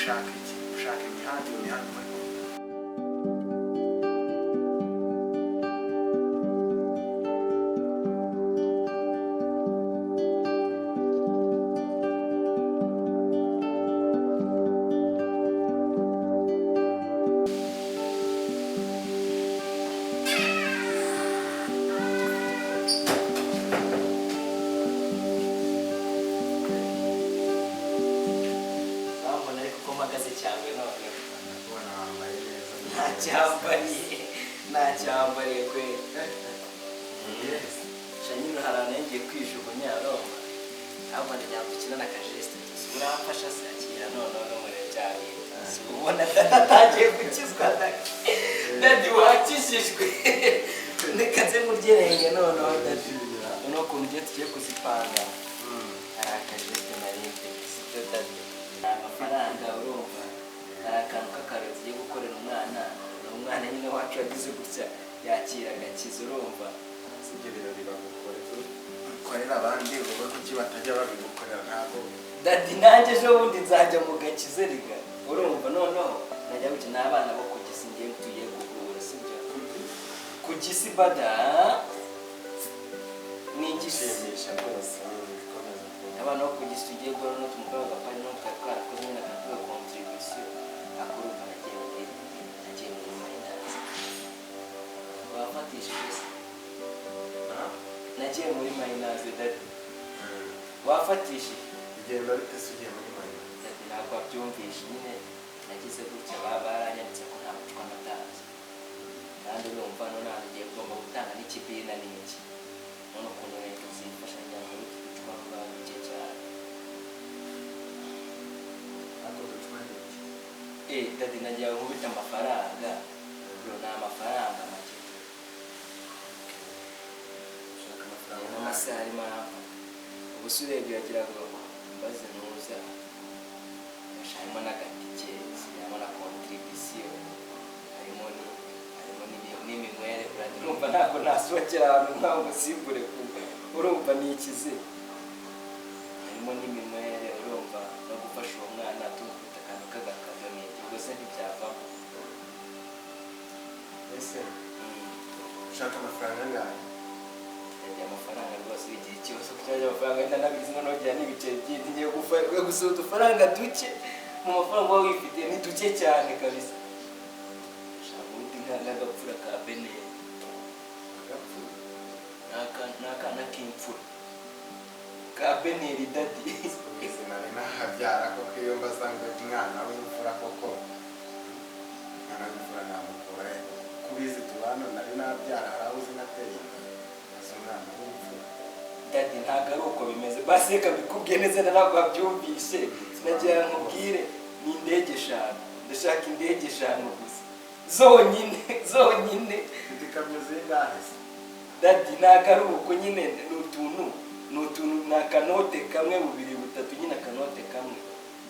Mushaka iki? Mushaka imihanda, iyo mihanda muri kuvuga. Bambona ariko ko mpagaze cyangwa none? Ubona wambaye neza. Ntacyambariye, ntacyambariye kweri. Yes. Sha nyine hari ahantu ngiye kwijugunya, urumva, ahubwo ndagira ngo dukine n'akajeste tuzi uramfasha sakira noneho no muri bya bintu. Si ubona dada atangiye gukizwa? Daddy, daddy, wakijijwe. Reka nze muryerenge noneho, daddy. Noneho ukuntu ugiye tugiye kuzipanga, hari akajeste nari mfite, sibyo daddy? Amafaranga, urumva, hari akantu k'akarori tugiye gukorera umwana. Ni umwana nyine wacu wagize gutya yakira agakiza, urumva. Si ibyo birori bagukorera abandi, wowe kuki batajya babigukorera? Ntabwo. Daddy, nanjye ejo bundi nzajya mu gakize riga, urumva. Noneho najya gukina n'abana bo ku Gisi, ngiye tugiye kugura, sibyo? Ku Gisi bada ni Igisi. Gushimisha rwose, bikomeza kuba. Abana bo ku Gisi tugiye guhura no tumukora agapari, no twari twarakoze nyine akantu ka contribution. Akurumva, nagiye muri mayinazi, wafatishije se? Nagiye muri mayinazi, daddy, wafatishije? Bigenda bite se ugiye muri mayina? Daddy, ntabwo wabyumvishe nyine. Nagize gutya baranyanditse ko nta bucwa natanze, kandi urumva none ngiye kugomba gutanga n'ikibina n'iki. None ukuntu leta zifasha ngira ngo utu ducwa ruba duke cyane. Ariko ducwa ni iki? Eh, daddy, nagira ngo nkubite amafaranga, bro, ni amafaranga make. Ushaka amafaranga? N'amasaha arimo aramfata. Ubu se urebye wagira ngo mbaze ntuza, harimo n'agatike, harimo na contribution, harimo n'iminywere. Urumva ntabwo nasohokera ahantu nkaho umusimbure kuba, urumva, ni ikize. Harimo n'iminywere, urumva, no gufasha uwo mwana tumukubita akantu k'agakado n'iki. Ubwo se ntibyavamo? Ese ushaka amafaranga angahe? Yagiye amafaranga rwose, igihe ikibazo cyajya amafaranga ndanabizi. Noneho gira n'ibiceri byinshi, ngiye gusura udufaranga duke mu mafaranga uba wifitiye, ni duke cyane kabisa. Shaka ubundi nk'agapfura ka beneri. Agapfu? Ni akana k'imfura ka beneri, daddy. Ubizi nari nahabyara koko. Iyo mbasanga umwana w'imfura koko, umwana w'imfura namukura he? Kubizi tubana, nari nabyara? Hari aho uzi nateye inda azi umwana w'imfura? Daddy, ntabwo ari uko bimeze. Basi reka mbikubwiye neza, ntabwo wabyumvishe. Nagira nkubwire, ni indege eshanu. Ndashaka indege eshanu gusa, zonyine zonyine. Mfite ikamyo zingahe se? Daddy, ntabwo ari uko nyine. Ni utuntu, ni akanote kamwe, bubiri, butatu nyine, akanote kamwe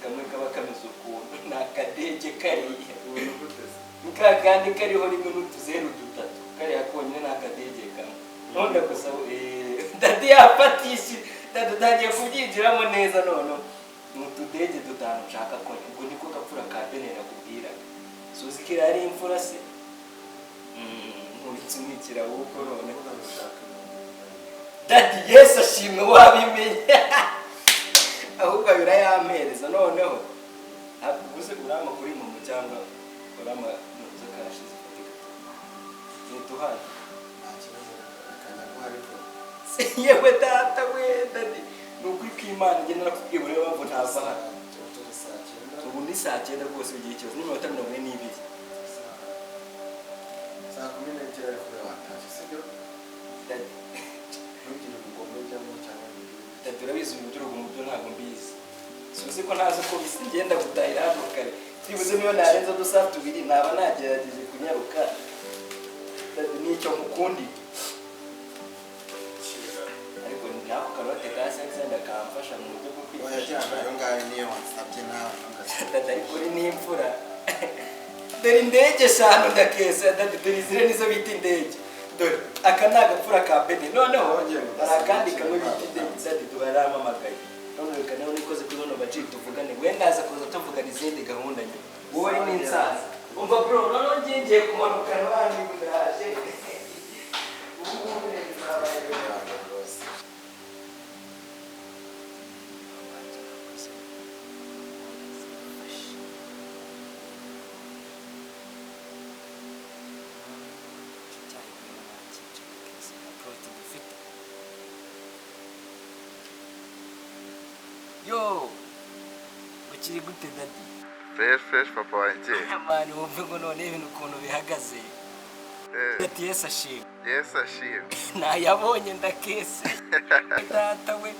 kamwe kaba kameze ukuntu, ni akadege kariya. Ubuntu gute se? Ni ka kandi kariho rimwe n'utuzeru dutatu, kariya konyine, ni akadege kamwe. None gusa daddy yafatishije. Daddy, utangiye kubyinjiramo neza. Noneho ni utudege dutanu nshaka konyine. Ubwo niko gapfura ka bene nakubwiraga. Suzi ko iriya ari imfura se? Nkubitse ahubwo none. Uvuga ngo ushaka. Daddy, Yesu ashimwe, wabimenye. Ahubwo birayampereza noneho. Ubwo se urama kuri momo cyangwa urama nuza cash zifatika ntituhane? Nta kibazo, akanyaguha ariko. Yewe data we, daddy, ni ukuri kw'Imana, njye narakubwiye buri mpamvu ntava hano. Turi saa 9. Ubu ni saa 9 rwose, ugira ikibazo n'iminota 42. Saa 12 ariko ube watashye, sibyo? Daddy. Ntugire ubugome ujyamo cyangwa ngo ugire. Daddy, urabizi ibintu by'urugomo byo ntabwo mbizi. Suzi ko ntazi uko bisa. Ngenda gutahira hano kare byibuze, niyo narenza udusaha tubiri naba nagerageje kunyaruka. Daddy, nicyo nkukundira. Kira. Ariko n'ako karote ka sensenda kamfasha mu buryo bwo Oya, kwifashisha. jyana ayo ngayo, niyo wansabye nawe ntugasabye. Daddy, ariko uri n'imfura. Dore indege eshanu, ndakeza daddy. Dore izire nizo bita indege. Dore aka ni agapfura ka bene. Noneho hari akandi kamwe bita indege. Daddy, duhora yarampamagaye. None reka nawe nikoze kuri bano baji tuvugane, wenda aza kuza tuvugana izindi gahunda nyuma. Wowe ni insaza. Umva bro, noneho ngiye ngiye kumanuka n'abandi ndaje. Ubu ngubu nzabaye. Yego rwose. Yo, ukiri gute daddy? Fresh fresh, papa wanjye. Man, wumve ngo none ibintu ukuntu bihagaze. Ati Yesu ashimwe. Yesu ashimwe. Nayabonye ndakese. Data we.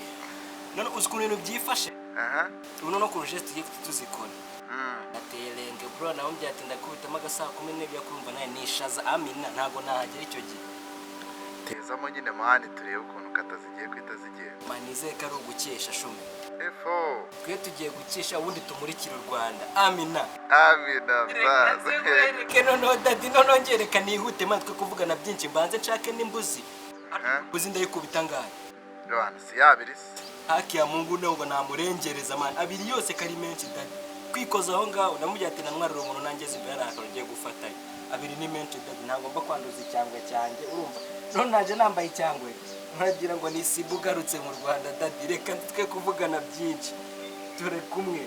None uzi ukuntu ibintu byifashe? Aha. Ubu noneho ukuntu geste tugiye tuzikora. Ateye renge bro, nawe byatinda kubitamo agasaha 12 yo kumva nawe nishaza amina, ntago nahagera icyo gihe. Tezamo nyine man, turebe ukuntu kata zigiye kwita zigenda. Man, nizere ko ari ugukesha shumi. Efo. Twe tugiye gukesha, ubundi tumurikire u Rwanda. Amina. Amina msaza. Reka noneho daddy, noneho ngereka nihute man, twe kuvugana byinshi, mbanze nshake n'imbuzi. Aha. Imbuzi ndayikubita ngahe? Yohana si yabiri se? Haki ya Mungu ntabwo namurengereza man, abiri yose kari menshi daddy. Kwikoza aho ngaho namubwiye ati nantwarira umuntu nangeze imbere hari akantu ugiye gufatayo. Abiri ni menshi daddy, ntagomba kwanduza icyangwe cyanjye, urumva? None naje nambaye icyangwe nkagira ngo ni sibu ugarutse mu Rwanda daddy. Reka twe kuvugana byinshi, turi kumwe.